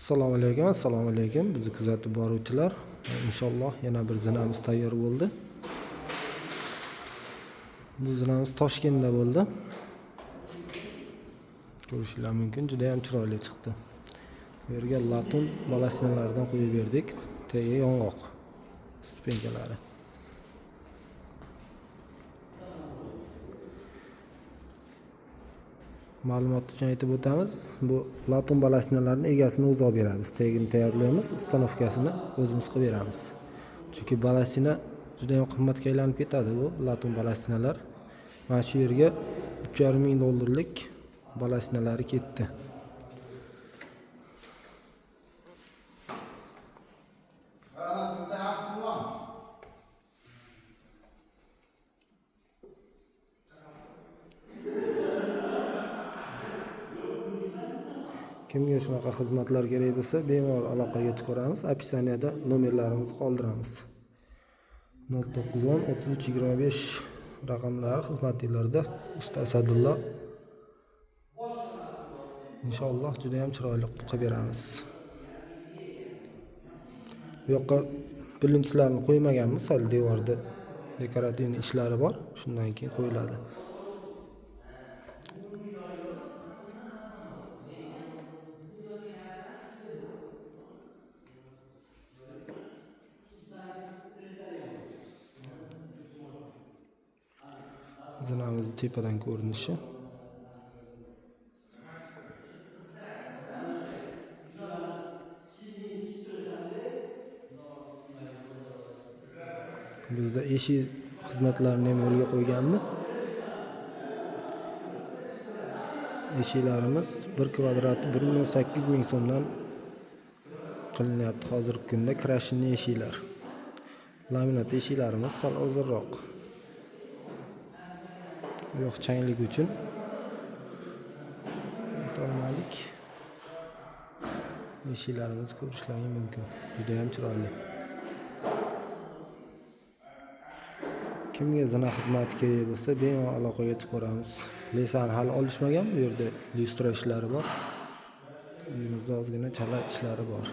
Assalomu alaykum, assalomu alaykum. Bizni kuzatib boruvchilar, inshaalloh yana bir zinamiz tayyor bo'ldi. Bu zinamiz Toshkentda bo'ldi. Ko'rishinglar mumkin, juda ham chiroyli chiqdi. Bu yerga latun balasinalardan qo'yib berdik. Tagi yong'oq stupenkalari. Ma'lumot uchun aytib o'tamiz, bu latun balasinalarni egasini o'zi olib beradi. Biz tagini tayyorlaymiz, ustanovkasini o'zimiz qilib beramiz. Chunki balasina juda ham qimmatga aylanib ketadi bu latun balasinalar. Mana shu yerga 3,5 ming dollarlik balasinalari ketdi. Kimga shunaqa xizmatlar kerak bo'lsa, bemalol aloqaga chiqaramiz. Описаниеda nomerlarimizni qoldiramiz. 0910 33 25 raqamlari xizmatinglarda. Usta Asadullo. Inshaalloh juda ham chiroyli qilib beramiz. Bu yoqqa plintuslarni qo'ymaganmiz, hali devorda dekorativ ishlari bor, shundan keyin qo'yiladi. Zinamizni tepadan ko'rinishi. Bizda eshik xizmatlarini ham yo'lga qo'yganmiz. Eshiklarimiz 1 kvadrati 1 million 800 ming so'mdan qilinyapti hozirgi kunda krashinli eshiklar. Laminat eshiklarimiz sal ozroq. Yo'q changlik uchun aytolmadik. Eshiklarimizni ko'rishlaring mumkin. Juda ham chiroyli. Kimga zina xizmati kerak bo'lsa, bemalol aloqaga chiqaramiz. Lesani hali olishmagan, bu yerda lyustra ishlari bor. Uyimizda ozgina chala ishlari bor.